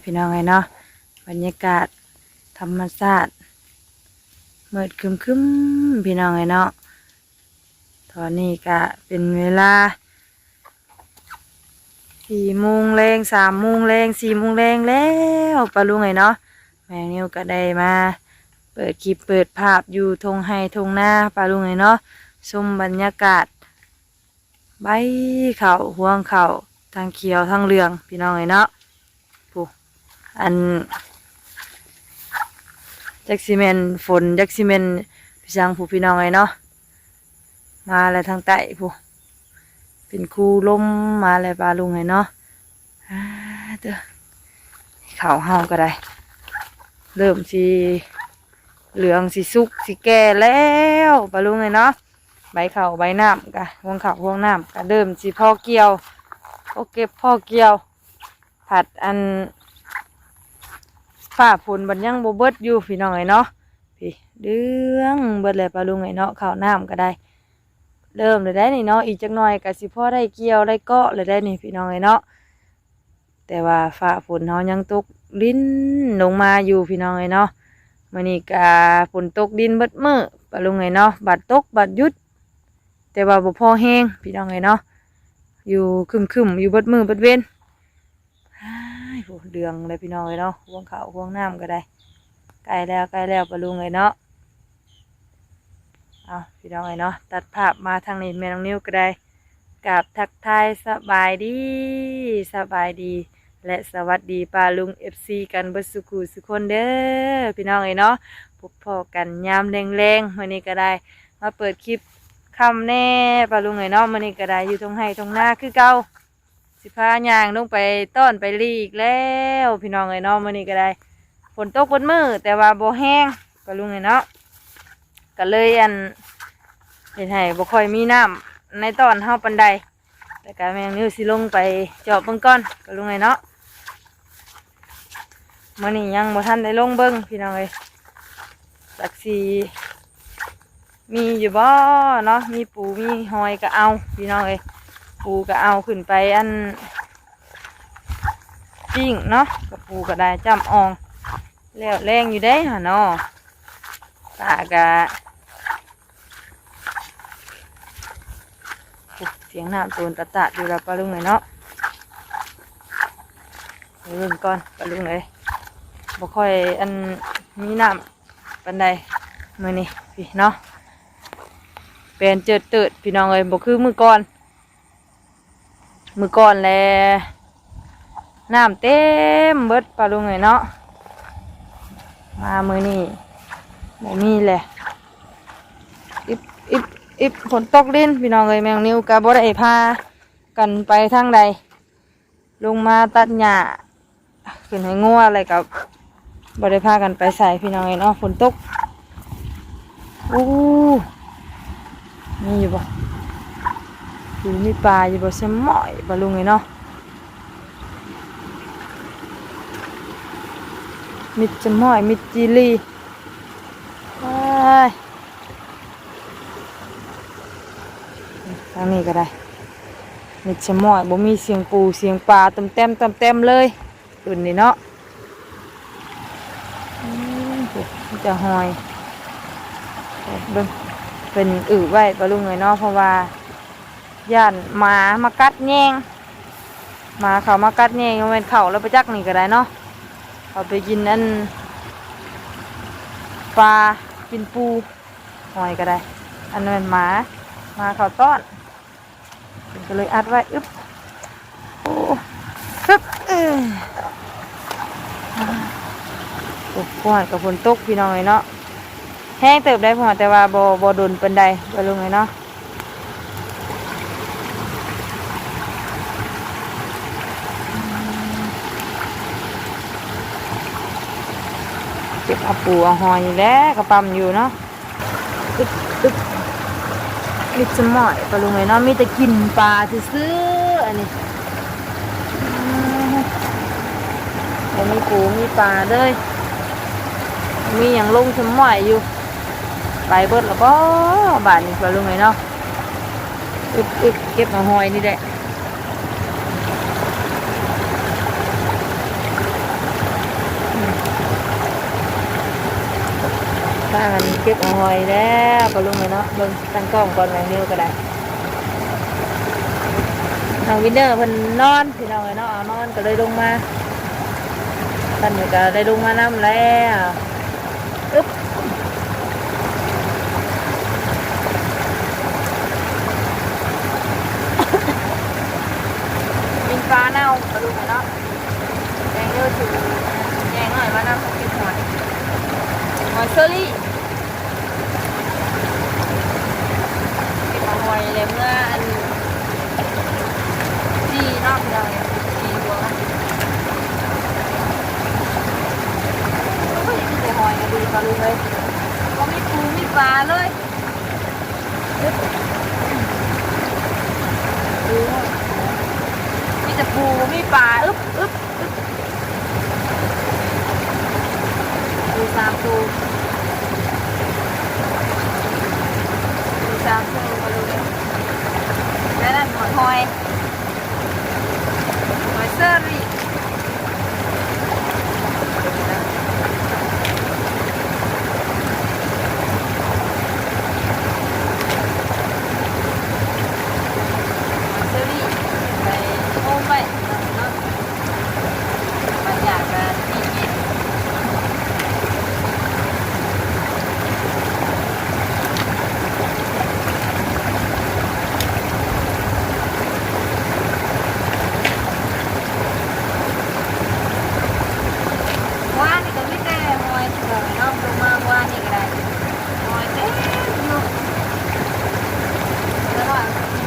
ພີ່ນ້ອງເອີຍເນາະ ບັນຍາກາດທຳມະຊາດມືດຄຶ້ມໆ ພີ່ນ້ອງເອີຍເນາະ. ຕອນນີ້ກະເປັນເວລາສີ່ໂມງແລງ ສາມໂມງແລງ ສີ່ໂມງແລງແລ້ວ ປ້າລຸງເອີຍເນາະ. ແມ່ນິວກະໄດ້ມາເປີດຄລິບເປີດພາບຢູ່ທົ່ງໄຮ່ທົ່ງນາ ປ້າລຸງເອີຍເນາະ, ຊົມບັນຍາກາດ ໃບເຂົ້າ ຮວງເຂົ້າ ທັງຂຽວທັງເຫຼືອງ ພີ່ນ້ອງເອີຍເນາະ. ຜູ້ ອັນ ຈັກຊິແມ່ນຝົນ ຈັກຊິແມ່ນພິສັງ ຜູ້ ພີ່ນ້ອງເອີຍເນາະ. ມາແລ້ວທາງໃຕ້ຜູ້ ເປັນຄູລົມມາແລ້ວ ປ້າລຸງເອີຍເນາະ. ອາ ເຕີ ເຂົ້າເຮົາກໍໄດ້ ເລີ່ມຊິເຫຼືອງ ຊິສຸກ ຊິແກ່ແລ້ວ ປ້າລຸງເອີຍເນາະ. ໃບເຂົ້າໃບນ້ຳກະ ຮວງເຂົ້າຮວງນ້ຳກະເລີ່ມຊິພໍກ່ຽວ ພໍເກັບພໍກ່ຽວ. ພັດອັນ ຟ້າຝົນບັດຍັງບໍ່ເບິດຢູ່ ພີ່ນ້ອງເອີຍເນາະ. ພີ້ ເດືອງເບິດແລ້ວ ປ້າລຸງເອີຍເນາະ. ເຂົ້ານ້ຳກໍໄດ້ ເລີ່ມແລ້ວໄດ໋ນີ້ເນາະ, ອີກຈັກໜ່ອຍກໍຊິພໍໄດ້ກ່ຽວໄດ້ເກາະແລ້ວໄດ໋ນີ້ ພີ່ນ້ອງເອີຍເນາະ. ແຕ່ວ່າຟ້າຝົນເຮົາຍັງຕົກລິນລົງມາຢູ່ ພີ່ນ້ອງເອີຍເນາະ. ມື້ນີ້ກະຝົນຕົກລິນເບິດມື້ ປ້າລຸງເອີຍເນາະ, ບາດຕົກບາດຢຸດ ແຕ່ວ່າບໍ່ພໍແຮງ ພີ່ນ້ອງເອີຍເນາະ. ຢູ່ຄຶ້ມໆ ຢູ່ເບິດມື້ເບິດເວັນ. ອ້າຍ ໂອ້ ເດືອງແລ້ວ ພີ່ນ້ອງເອີຍເນາະ, ຮວງເຂົ້າຮວງນ້ຳກໍໄດ້ ໃກ້ແລ້ວ ໃກ້ແລ້ວ ປ້າລຸງເອີຍເນາະ. ເອົາ ພີ່ນ້ອງເອີຍເນາະ, ຕັດພາບມາທາງນີ້ ແມ່ນ້ອງນິວກໍໄດ້ກາບທັກທາຍສະບາຍດີ ສະບາຍດີ ແລະ ສະຫວັດດີປ້າລຸງ ເອັຟຊີ ກັນເບິດສູ່ຄູ່ສູ່ຄົນເດີ ພີ່ນ້ອງເອີຍເນາະ. ພົບພໍ້ກັນຍາມແລງໆ ມື້ນີ້ກໍໄດ້ມາເປີດຄລິບຄ່ຳແດ່ ປ້າລຸງເອີຍເນາະ. ມື້ນີ້ກໍໄດ້ຢູ່ທົ່ງໄຮ່ທົ່ງນາຄືເກົ່າ. ຊິພາຍ່າງລົງໄປຕ້ອນໄປລີ້ອີກແລ້ວ ພີ່ນ້ອງເອີຍເນາະ. ມື້ນີ້ກໍໄດ້ຝົນຕົກເບິດມື້ ແຕ່ວ່າບໍ່ແຮງ ປ້າລຸງເອີຍເນາະ, ກໍເລີຍ ອັນ ເຮັດໃຫ້ບໍ່ຄ່ອຍມີນ້ຳໃນຕ້ອນເຮົາປານໃດ. ແຕ່ກໍແມ່ນ້ອງນິວຊິລົງໄປເຈາະເບິ່ງກ່ອນ ປ້າລຸງເອີຍເນາະ. ມື້ນີ້ຍັງບໍ່ທັນໄດ້ລົງເບິ່ງ ພີ່ນ້ອງເອີຍ, ຈັກຊິມີຢູ່ບໍ່ເນາະ. ມີປູມີຫອຍກໍເອົາ ພີ່ນ້ອງເອີຍ, ປູກໍເອົາຂຶ້ນໄປ ອັນ ປີ້ງເນາະ, ກະປູກໍໄດ້ຈ້ຳອ່ອງ ແລ້ວແລງຢູ່ເດ້ຫາເນາະ. ປາກະ ໂອ້ ສຽງນ້ຳໂຕນຕະຕະຢູ່ລະ ປ້າລຸງເອີຍເນາະ. ໄປເບິ່ງກ່ອນ ປ້າລຸງເອີຍ, ບໍ່ຄ່ອຍ ອັນ ມີນ້ຳປານໃດມື້ນີ້ ພີ້ເນາະ. ແປນເຈີດເຕີດ ພີ່ນ້ອງເອີຍ, ບໍ່ຄືມື້ກ່ອນ. ມື້ກ່ອນແລະ ນ້ຳເຕັມເບິດ ປ້າລຸງເອີຍເນາະ. ມາມື້ນີ້ບໍ່ມີແລະ. ອິບ ອິບ ອິບ ຝົນຕົກລິນ ພີ່ນ້ອງເອີຍ. ແມ່ນ້ອງນິວກໍບໍ່ໄດ້ພາກັນໄປທາງໃດ, ລົງມາຕັດຫຍ້າ ຂຶ້ນໃຫ້ງົວ ແລ້ວກໍບໍ່ໄດ້ພາກັນໄປໃສ ພີ່ນ້ອງເອີຍເນາະ, ຝົນຕົກ. ໂອ້ ມີຢູ່ບໍ່? ຄືມີປາຢູ່ບໍ່? ຊະມ້ອຍ ປ້າລຸງເອີຍເນາະ, ມິດຊະມ້ອຍ ມິດຈີລີ. ອ້າຍ ທາງນີ້ກໍໄດ້ ມິດຊະມ້ອຍ ບໍ່ມີສຽງປູສຽງປາ ຕຳແຕມຕຳແຕມເລີຍ ຄືນນີ້ເນາະ. ອືມ ມີແຕ່ຫອຍ. ເບິ່ງ ເພິ່ນອຶໄວ້ ປ້າລຸງເອີຍເນາະ, ເພາະວ່າຢ້ານໝາມາກັດແຍງ, ໝາເຂົ້າມາກັດແຍງ. ບໍ່ແມ່ນເຂົ້າແລ້ວໄປຈັກນີ້ກໍໄດ້ເນາະ, ເຂົ້າໄປກິນອັນ ປາ ກິນປູ ຫອຍກໍໄດ້. ອັນນັ້ນແມ່ນໝາ ໝາເຂົ້າຕ້ອນ. ເພິ່ນກໍເລີຍອັດໄວ້. ອຶບ ໂອ້ ອຶບ ເອີ ໂອ້ ເມື່ອວານກໍຝົນຕົກ ພີ່ນ້ອງເອີຍເນາະ, ແຮງເຕີບໄດ໋ ເພາະວ່າ ແຕ່ວ່າບໍ່ ບໍ່ດົນປານໃດ ປ້າລຸງເອີຍເນາະ. ເກັບເອົາປູເອົາຫອຍນີ້ແຫຼະ ກະປ້ຳຢູ່ເນາະ. ອຶບ ອຶບ ມິດຊະມ້ອຍ ປ້າລຸງເອີຍເນາະ, ມີແຕ່ກິ່ນປາຊື່ໆ ອັນນີ້. ອືມ ບໍ່ມີປູມີປາເລີຍ, ມີຫຍັງລົງຊະມ້ອຍຢູ່. ໄປເບິດແລ້ວບໍ່ບາດນີ້ ປ້າລຸງເອີຍເນາະ. ອຶບ ອຶບ ເກັບເອົາຫອຍນີ້ແຫຼະ. ພາກັນເກັບຫອຍແລ້ວປ້າລຸງເອີຍເນາະ. ເບິ່ງຕັ້ງກ້ອງກ່ອນ ແມ່ນິວກໍໄດ້. ນ້ອງວິນເນີເພິ່ນນອນພີ່ນ້ອງເອີຍເນາະ, ເອົານອນກໍເລີຍລົງມາ, ຕອນນີ້ກໍໄດ້ລົງມານຳແລ້ວ. ອຶບ ມີປາເນົ່າປ້າລຸງເອີຍເນາະ. ແດງເດີ ຖືແດງໜ້ອຍມານຳ ເກັບຫອຍ ຫອຍເຊີຣີ. ເກັບເອົາຫອຍແລ້ວເມືອອັນຈີ່ເນາະ ພີ່ນ້ອງເອີຍ, ຈີ່ຫົວມັນ. ໂອ້ຍ ມີແຕ່ຫອຍກະດີ ປ້າລຸງເອີຍ, ບໍ່ມີປູມີປາເລີຍ. ອຶບ ໂອ້ຍ ມີແຕ່ປູ ບໍ່ມີປາ. ອຶບ ອຶບ ອຶບ ປູສາມໂຕ ປູສາມໂຕ ມາເລີຍ. ແລ້ວນັ້ນຫອຍ ຫອຍເຊີຣີ. ເຊີຣີ ໄປໂຮມໄວ້ເນາະ, ບັນຍາກາດດີ. ວານນີ້ກໍມີແຕ່ຫອຍເນາະ, ລົງມາວານນີ້ກໍໄດ້ ຫອຍເຕັມຢູ່. ແຕ່ວ່າ ມີ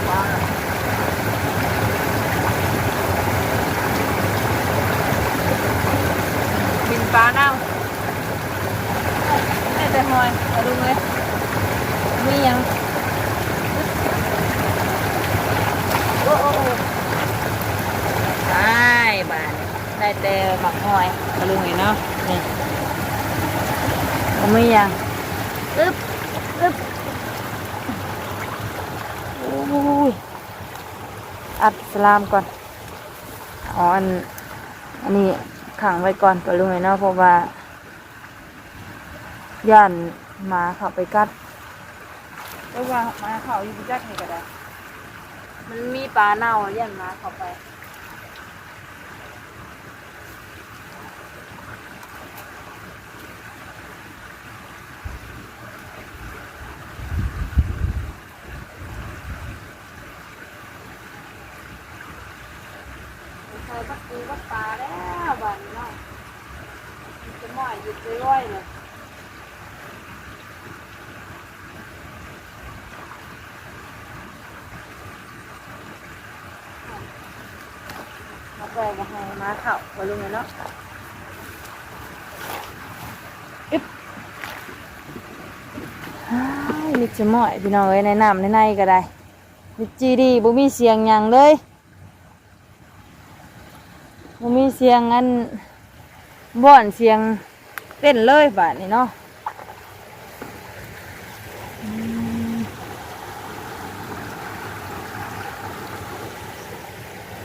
ປາເນົ່າ ມີແຕ່ຫອຍ ປ້າລຸງເອີຍ. ມີຫຍັງ? ໂອ້ ໂອ້ ໂອ້ ຕາຍ ບາດນີ້ໄດ້ແຕ່ໝາກຫອຍ ປ້າລຸງເອີຍເນາະ. ນີ້ ບໍ່ມີຫຍັງ. ອຶບ ອຶບ ໂອ້ຍ ອັດສະລາມກ່ອນ. ເອົາອັນ ອັນນີ້ຂັງໄວ້ກ່ອນ ປ້າລຸງເອີຍເນາະ, ເພາະວ່າຢ້ານໝາເຂົ້າໄປກັດ. ແຕ່ວ່າໝາເຂົ້າຢູ່ບໍ່ຈັກນີ້ກໍໄດ້, ມັນມີປາເນົ່າ ຢ້ານໝາເຂົ້າໄປ. ໃສ່ບັກປູບັກປາແລ້ວບາດນີ້ເນາະ, ມີແຕ່ໝ້ອຍຢູ່ໄວໆເລີຍ. ມາປ່ອຍບໍ່ໃຫ້ໝາເຂົ້າ ວ່າລຸງເອີຍເນາະ. ອຶບ ອ້າຍ ມີແຕ່ໝ້ອຍ ພີ່ນ້ອງເອີຍ, ໃນນ້ຳໃນໃນກໍໄດ້. ມີຈີ່ດີ ບໍ່ມີສຽງຫຍັງເລີຍ, ບໍ່ມີສຽງອັນບ່ອນສຽງເຕັ້ນເລີຍບາດນີ້ເນາະ. ອືມ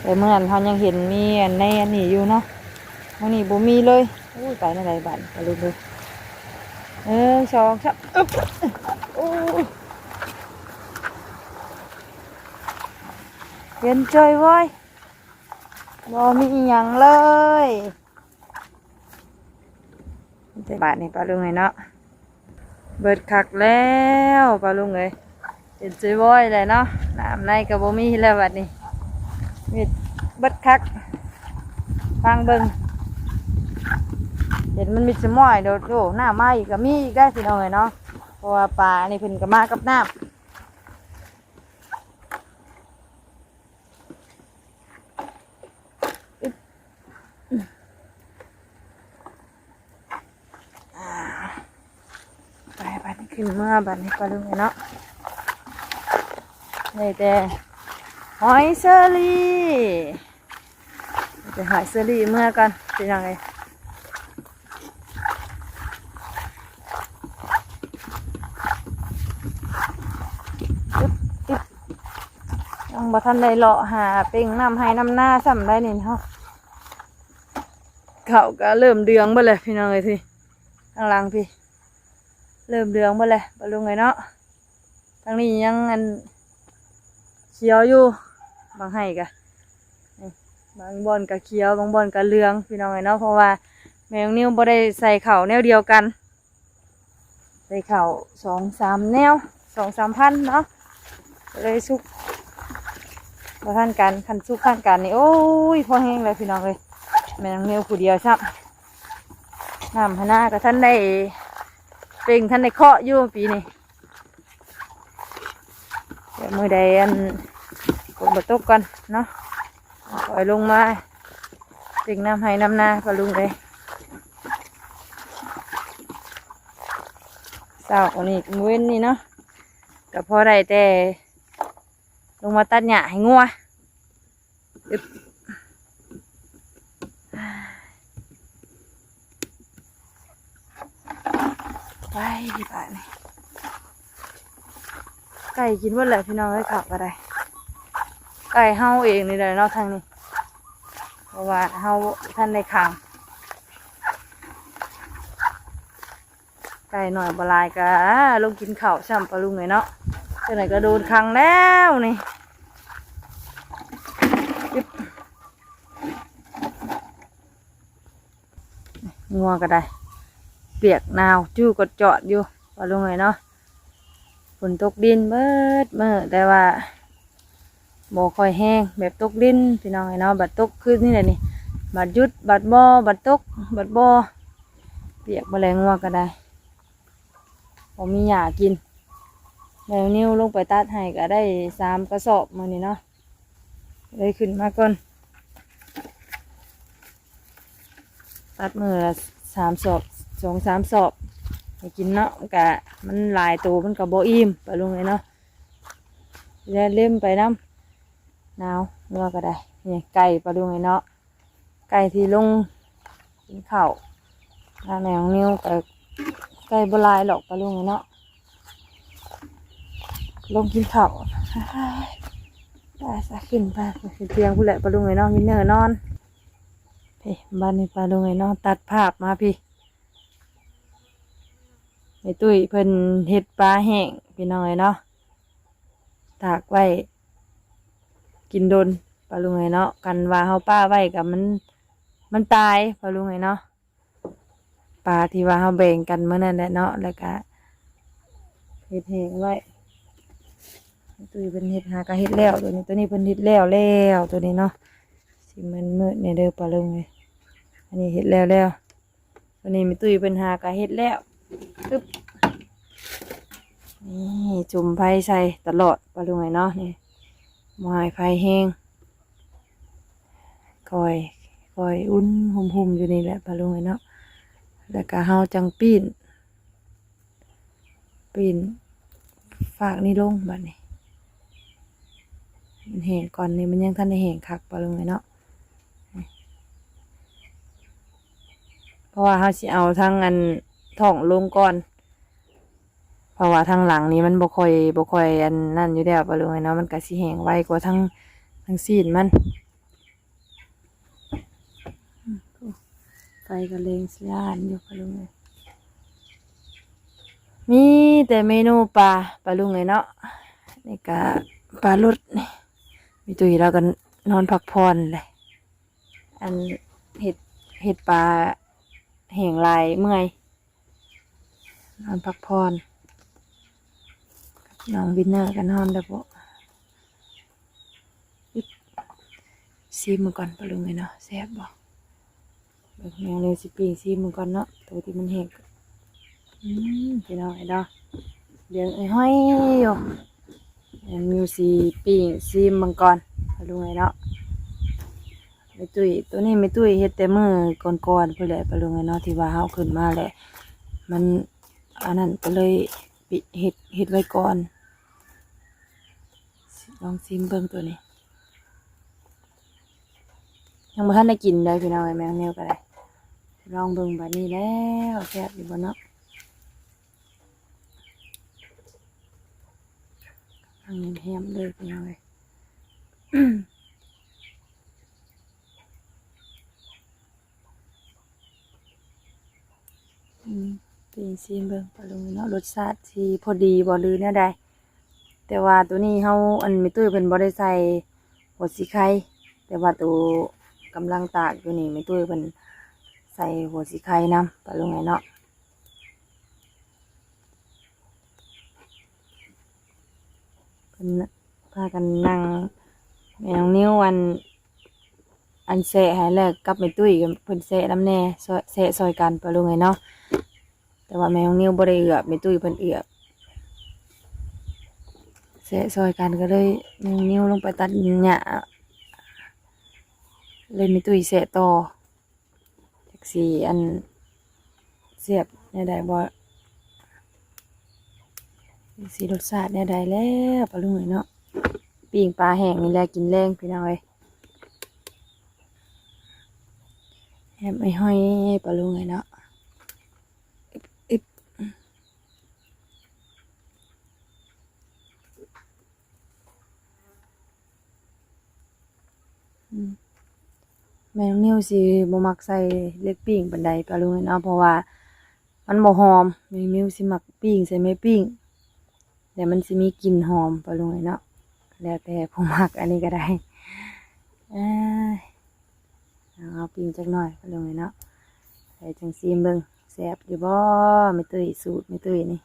ແຕ່ມື້ນັ້ນເຮົາຍັງເຫັນມີອັນໃນອັນນີ້ຢູ່ເນາະ, ມື້ນີ້ບໍ່ມີເລີຍ. ໂອ້ຍ ໄປແນວໃດບາດນີ້ ປ້າລຸງເອີຍ. ໜຶ່ງ ສອງ ສາມ ອຶບ ໂອ້ຍ ເຢັນຈ່ອຍວອຍ ບໍ່ມີອີ່ຫຍັງເລີຍ. ແຕ່ບາດນີ້ ປ້າລຸງເອີຍເນາະ, ເບິດຄັກແລ້ວ ປ້າລຸງເອີຍ. ເປັນຈຸ້ຍວອຍແຫຼະເນາະ, ນ້ຳໃນກໍບໍ່ມີແລ້ວບັດນີ້, ມີເບິດຄັກ. ຟັງເບິ່ງ ເຫັນມັນມີແຕ່ໝ້ອຍໂດດ. ໂອ້ ນ້ຳມາອີກກໍມີອີກໄດ໋ ພີ່ນ້ອງເອີຍເນາະ, ເພາະວ່າປານີ້ເພິ່ນກໍມາກັບນ້ຳ. ອາ ໄປ ບັດນີ້ຂຶ້ນເມືອ ບັດນີ້ ປ້າລຸງເອີຍເນາະ. ໄດ້ແຕ່ຫອຍເຊີຣີ, ໄດ້ແຕ່ຫອຍເຊີຣີເມືອກ່ອນ ພີ່ນ້ອງເອີຍ. ອຶບ ອຶບ ຍັງບໍ່ທັນໄດ້ເລາະຫາເປັ່ງນ້ຳໄຮ່ນ້ຳນາຊ້ຳໄດ໋ນີ້ເນາະ. ເຂົ້າກໍເລີ່ມເດືອງເບິດແລ້ວ ພີ່ນ້ອງເອີຍ, ທີ່ທາງຫຼັງພີ້ ເລີ່ມເຫຼືອງເບິດແລ້ວປ້າລຸງເອີຍເນາະ. ທາງນີ້ຍັງອັນຂຽວຢູ່ ບາງໄຮ່ກະ ນີ້ ບາງບ່ອນກະຂຽວ ບາງບ່ອນກະເຫຼືອງ ພີ່ນ້ອງເອີຍເນາະ. ເພາະວ່າແມ່ນ້ອງນິວບໍ່ໄດ້ໃສ່ເຂົ້າແນວດຽວກັນ ໃສ່ເຂົ້າສອງສາມແນວ ສອງສາມພັນເນາະ ກະເລີຍສຸກບໍ່ທັນກັນ. ຄັນສຸກທັນກັນນີ້ ໂອ້ຍ ພໍແຮງແລ້ວພີ່ນ້ອງເອີຍ. ແມ່ນ້ອງນິວຜູ້ດຽວຊ້ຳ ນ້ຳຫັ້ນນາກະທັນໄດ້ເປັ່ງ ທັນໄດ້ເຄາະຢູ່ປີນີ້. ດຽວມື້ໃດອັນຝົນບໍ່ຕົກກ່ອນເນາະ ຄ່ອຍລົງມາເລັ່ງນ້ຳໄຮ່ນ້ຳນາປ້າລຸງເອີຍ. ເຊົ້ານີ້ມື້ເວັນນີ້ເນາະ ກະພໍໄດ້ແຕ່ລົງມາຕັດຫຍ້າໃຫ້ງົວ. ອຶບ ໄປບາດນີ້ ໄກ່ກິນເບິດແລ້ວພີ່ນ້ອງເອີຍ. ເຂົ້າກະໄດ້ ໄກ່ເຮົາເອງນີ້ແຫຼະເນາະທາງນີ້ ເພາະວ່າເຮົາບໍ່ທັນໄດ້ຂັງ. ໄກ່ໜ້ອຍບໍ່ຫຼາຍກະລົງກິນເຂົ້າຊ້ຳປ້າລຸງເອີຍເນາະ. ຈັ່ງໃດກະໂດນຂັງແລ້ວນີ້ ງົວກະໄດ້ ປຽກໜາວຈູ້ກອດຈອດຢູ່ປ້າລຸງເອີຍເນາະ. ຝົນຕົກດິນເບິດມື້ ແຕ່ວ່າບໍ່ຄ່ອຍແຮງແບບຕົກດິນ ພີ່ນ້ອງເອີຍເນາະ. ບາດຕົກຄືນີ້ແຫຼະນີ້ ບາດຢຸດ ບາດບໍ່ ບາດຕົກ ບາດບໍ່ ປຽກເບິດແລ້ວ ງົວກະໄດ້ ບໍ່ມີຫຍ້າກິນ. ແມ່ນ້ອງນິວລົງໄປຕັດໄຮ່ກະໄດ້ສາມກະສອບມື້ນີ້ເນາະ ເລີຍຂຶ້ນມາກ່ອນ. ຕັດມື້ລະສາມສອບ ສອງສາມສອບໃຫ້ກິນເນາະ. ມັນກະ ມັນຫຼາຍໂຕມັນກະບໍ່ອີ່ມປ້າລຸງເອີຍເນາະ ແລ່ນເລັມໄປນຳ. ໜາວ ງົວກະໄດ້ ນີ້ໄກ່ປ້າລຸງເອີຍເນາະ ໄກ່ທີ່ລົງກິນເຂົ້າ. ແມ່ນ້ອງນິວກະໄກ່ບໍ່ຫຼາຍດອກປ້າລຸງເອີຍເນາະ ລົງກິນເຂົ້າ. ໄປຊະ ຂຶ້ນໄປ ຂຶ້ນຕຽງພຸ້ນແຫຼະປ້າລຸງເອີຍເນາະ ມີເນີນອນ. ເອີ ບາດນີ້ປ້າລຸງເອີຍເນາະ ຕັດພາບມາພີ້ ແມ່ຕຸ້ຍເພິ່ນເຮັດປາແຫ້ງ ພີ່ນ້ອງເອີຍເນາະ ຕາກໄວ້ກິນດົນ ປ້າລຸງເອີຍເນາະ. ຄັນວ່າເຮົາປະໄວ້ກະມັນ ມັນຕາຍ ປ້າລຸງເອີຍເນາະ. ປາທີ່ວ່າເຮົາແບ່ງກັນມື້ນັ້ນແຫຼະເນາະ ແລ້ວກະເຮັດແຫ້ງໄວ້. ຕຸ້ຍເພິ່ນເຮັດ ຫາກະເຮັດແລ້ວ ໂຕນີ້ ໂຕນີ້ເພິ່ນເຮັດແລ້ວແລ້ວ ໂຕນີ້ເນາະ. ຊິມືດໆແດ່ເດີປ້າລຸງເອີຍ ອັນນີ້ເຮັດແລ້ວແລ້ວ. ໂຕນີ້ແມ່ຕຸ້ຍເພິ່ນຫາກະເຮັດແລ້ວ. ປຶບ ນີ້ ຈຸ່ມໄຟໃສ່ຕະຫຼອດ ປ້າລຸງເອີຍເນາະ. ນີ້ ບໍ່ໃຫ້ໄຟແຮງ ຄ່ອຍ ຄ່ອຍອຸ່ນຫຸ່ມໆຢູ່ນີ້ແຫຼະ ປ້າລຸງເອີຍເນາະ. ແລ້ວກະເຮົາຈັ່ງປີ້ນ ປີ້ນຟາກນີ້ລົງບາດນີ້. ມັນແຫ້ງກ່ອນ ນີ້ມັນຍັງທັນໄດ້ແຫ້ງຄັກ ປ້າລຸງເອີຍເນາະ. ເພາະວ່າເຮົາຊິເອົາທັງອັນທ້ອງລົງກ່ອນ ເພາະວ່າທາງຫຼັງນີ້ມັນບໍ່ຄ່ອຍ ບໍ່ຄ່ອຍອັນນັ້ນຢູ່ແລ້ວ ປ້າລຸງເອີຍເນາະ. ມັນກະຊິແຫ້ງໄວກວ່າທັງ ທັງຊີ້ນມັນ. ໄຟກະແລງສະຫຼານຢູ່ ປ້າລຸງເອີຍ. ມີແຕ່ເມນູປາ ປ້າລຸງເອີຍເນາະ. ນີ້ກະປາລົດ ນີ້ ແມ່ຕຸ້ຍລາວກະນອນພັກຜ່ອນແຫຼະ. ອັນເຮັດ ເຮັດປາແຫ້ງຫຼາຍເມື່ອຍ ນອນພັກຜ່ອນ. ນ້ອງວິນເນີກະນອນແລ້ວບໍ? ຊິມເບິ່ງກ່ອນ ປ້າລຸງເອີຍເນາະ ແຊບບໍ່? ເບິ່ງ ແມ່ນ້ອງນິວຊິປີ້ງຊິມເບິ່ງກ່ອນເນາະ ໂຕທີ່ມັນແຫ້ງ. ອືມ ພີ່ນ້ອງເອີຍເນາະ ເຫຼືອງອ້ອຍໆຢູ່. ແມ່ນ້ອງນິວຊິປີ້ງຊິມເບິ່ງກ່ອນ ປ້າລຸງເອີຍເນາະ. ແມ່ຕຸ້ຍ ໂຕນີ້ແມ່ຕຸ້ຍເຮັດແຕ່ມື້ກ່ອນໆພຸ້ນແຫຼະ ປ້າລຸງເອີຍເນາະ ທີ່ວ່າເຮົາຂຶ້ນມາແຫຼະ ມັນອັນນັ້ນ ກະເລີຍປິ ເຮັດ ເຮັດໄວ້ກ່ອນ. ລອງຊິມເບິ່ງໂຕນີ້ ຍັງບໍ່ທັນໄດ້ກິນເດີພີ່ນ້ອງເອີຍ ແມ່ນ້ອງນິວກະໄດ້. ລອງເບິ່ງບາດນີ້ແລ້ວ ແຊບຢູ່ບໍ່ເນາະ? ກຳລັງແຮມເລີຍພີ່ນ້ອງເອີຍ. ອືມ ຊີມເບິ່ງປາລຸງເນາະ ລົດຊາດຊິພໍດີບໍ່ ຫຼືແນວໃດ. ແຕ່ວ່າໂຕນີ້ເຮົາ ອັນ ແມ່ຕຸ້ຍເພິ່ນບໍ່ໄດ້ໃສ່ຫົວສີໄຄ, ແຕ່ວ່າໂຕກຳລັງຕາກຢູ່ນີ້ ແມ່ຕຸ້ຍເພິ່ນໃສ່ຫົວສີໄຄນຳ ປາລຸງເອີຍເນາະ. ເພິ່ນພາກັນນັ່ງ ແມ່ນ້ອງນິວ ອັນ ອັນແຊະໃຫ້ແລ້ວ ກັບແມ່ຕຸ້ຍເພິ່ນແຊະນຳແດ່ ຊ່ອຍ ແຊະຊ່ອຍກັນ ປາລຸງເອີຍເນາະ. ແຕ່ວ່າແມ່ນ້ອງນິວບໍ່ໄດ້ເອືອບ ແມ່ຕຸ້ຍເພິ່ນເອືອບ ແຊະຊ່ອຍກັນ ກໍເລີຍແມ່ນ້ອງນິວລົງໄປຕັດຫຍ້າ ເລີຍແມ່ຕຸ້ຍແຊະຕໍ່. ຈັກຊິອັນແຊບແນວໃດບໍ່ ຈັກຊິລົດຊາດແນວໃດແລ້ວ ປາລຸງເອີຍເນາະ. ປີ້ງປາແຫ້ງນີ້ແຫຼະກິນແລງ ພີ່ນ້ອງເອີຍ ແຮມໄອຫ້ອຍ ປາລຸງເອີຍເນາະ. ອືມ ແມ່ນ້ອງນິວຊິບໍ່ມັກໃສ່ເຫຼັກປີ້ງປານໃດ ປາລຸງເອີຍເນາະ ເພາະວ່າມັນບໍ່ຫອມ. ແມ່ນ້ອງນິວຊິມັກປີ້ງໃສ່ໄມ້ປີ້ງ ແລ້ວມັນຊິມີກິ່ນຫອມ ປາລຸງເອີຍເນາະ. ແລ້ວແຕ່ຜູ້ມັກ ອັນນີ້ກໍໄດ້. ເອີຍ ເອົາ ເອົາປີ້ງຈັກໜ້ອຍ ປາລຸງເອີຍເນາະ ແລ້ວຈັ່ງຊີມເບິ່ງ ແຊບຢູ່ບໍ່ ແມ່ຕຸ້ຍ ສູດແມ່ຕຸ້ຍນີ້.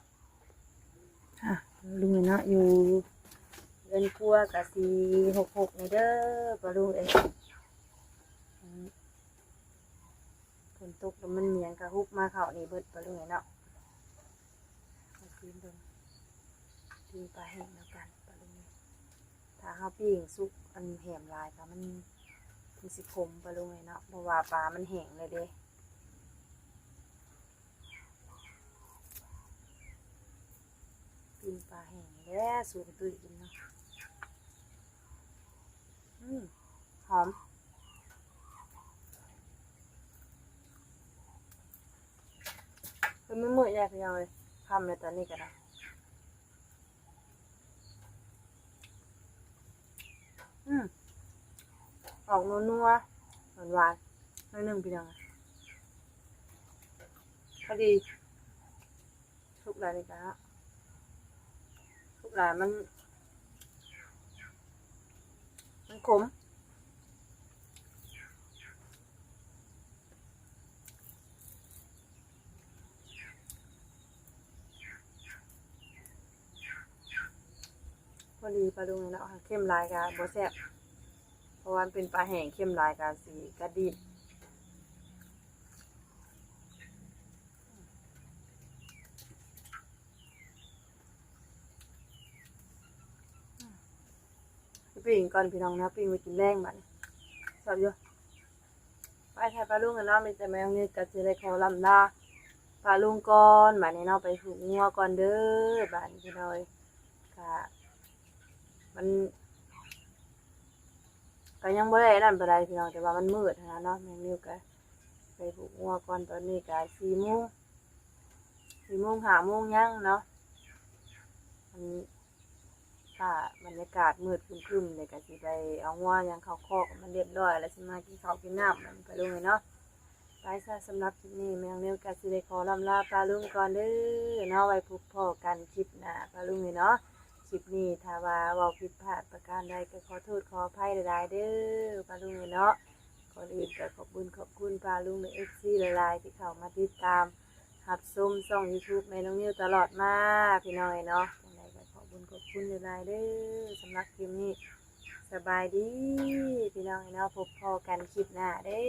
ອ່ະ ລຸງເອີຍເນາະ ຢູ່ເຮືອນຄົວກະຊິຮົກໆ ແດ່ເດີ ປາລຸງເອີຍ. ຝົນຕົກແລ້ວມັນຫຍັງກະຮຸບມາເຂົ້ານີ້ເບິດ ປາລຸງເອີຍເນາະ. ມາຊີມເບິ່ງ ປີ້ງປາແຫ້ງນຳກັນ ປາລຸງເອີຍ. ຖ້າເຮົາປີ້ງສຸກ ອັນແຮມຫຼາຍກະມັນ ມັນຊິຂົມ ປາລຸງເອີຍເນາະ ເພາະວ່າປາມັນແຫ້ງແລ້ວເດ້. ປີ້ງປາແຫ້ງແລ້ວ ສູດຕຸ້ຍກິນເນາະ. ອືມ ຫອມ ເພິ່ນມືດໆ ແລ້ວ ພີ່ນ້ອງເອີຍ ຄ່ຳແລ້ວຕອນນີ້ກໍໄດ້. ອືມ ອອກນົວໆ ຫວານໆ ໜ້ອຍໜຶ່ງ ພີ່ນ້ອງ ພໍດີ. ສຸກຫຼາຍນີ້ກະ ສຸກຫຼາຍມັນ ມັນຂົມ. ພໍດີ ປາລຸງເນາະ ເຂັ້ມຫຼາຍກະບໍ່ແຊບ ເພາະວ່າມັນເປັນປາແຫ້ງ ເຂັ້ມຫຼາຍກະຊິກະດີດ. ປີ້ງກ່ອນ ພີ່ນ້ອງເນາະ ປີ້ງໄວ້ກິນແລງບາດນີ້ ແຊບຢູ່. ໄປ ຖ້າປາລຸງເນາະ ມີແຕ່ແມ່ນ້ອງນິວກໍຊິໄດ້ຂໍລ່ຳລາປາລຸງກ່ອນບາດນີ້ເນາະ ໄປຜູກງົວກ່ອນເດີບາດນີ້ ພີ່ນ້ອງເອີຍ. ກະ ມັນ ກໍຍັງບໍ່ໄດ້ອັນນັ້ນປານໃດ ພີ່ນ້ອງ ແຕ່ວ່າມັນມືດຫັ້ນນະເນາະ. ແມ່ນ້ອງນິວກໍໄປຜູກງົວກ່ອນ ຕອນນີ້ກໍສີ່ໂມງ ສີ່ໂມງ ຫ້າໂມງຍັງເນາະ. ມັນ ຖ້າບັນຍາກາດມືດຄຶ້ມໆ ແລ້ວກໍຊິໄປເອົາງົວຫຍັງເຂົ້າຄອກໃຫ້ມັນຮຽບຮ້ອຍ ແລ້ວຊິມາກິນເຂົ້າກິນນ້ຳ ປາລຸງເອີຍເນາະ. ໄປຊະ ສຳລັບຄລິບນີ້ ແມ່ນ້ອງນິວກໍຊິໄດ້ຂໍລ່ຳລາປາລຸງກ່ອນເດີເນາະ. ໄວ້ພົບພໍ້ກັນຄລິບໜ້າ ປາລຸງເອີຍເນາະ. ຄລິບນີ້ຖ້າວ່າເວົ້າຜິດພາດປະການໃດ ກໍຂໍໂທດຂໍອະໄພຫຼາຍໆເດີ ປາລຸງເອີຍເນາະ. ກ່ອນອື່ນກໍຂອບບຸນຂອບຄຸນປາລຸງ ແລະ ເອັຟຊີ ຫຼາຍໆ ທີ່ເຂົ້າມາຕິດຕາມ ຮັບຊົມຊ່ອງ YouTube ແມ່ນ້ອງນິວຕະຫຼອດມາ ພີ່ນ້ອງເອີຍເນາະ. ຈັ່ງໃດກໍຂອບບຸນຂອບຄຸນຫຼາຍໆເດີ. ສຳລັບຄລິບນີ້ ສະບາຍດີ ພີ່ນ້ອງເອີຍເນາະ. ພົບພໍ້ກັນຄລິບໜ້າເດີ.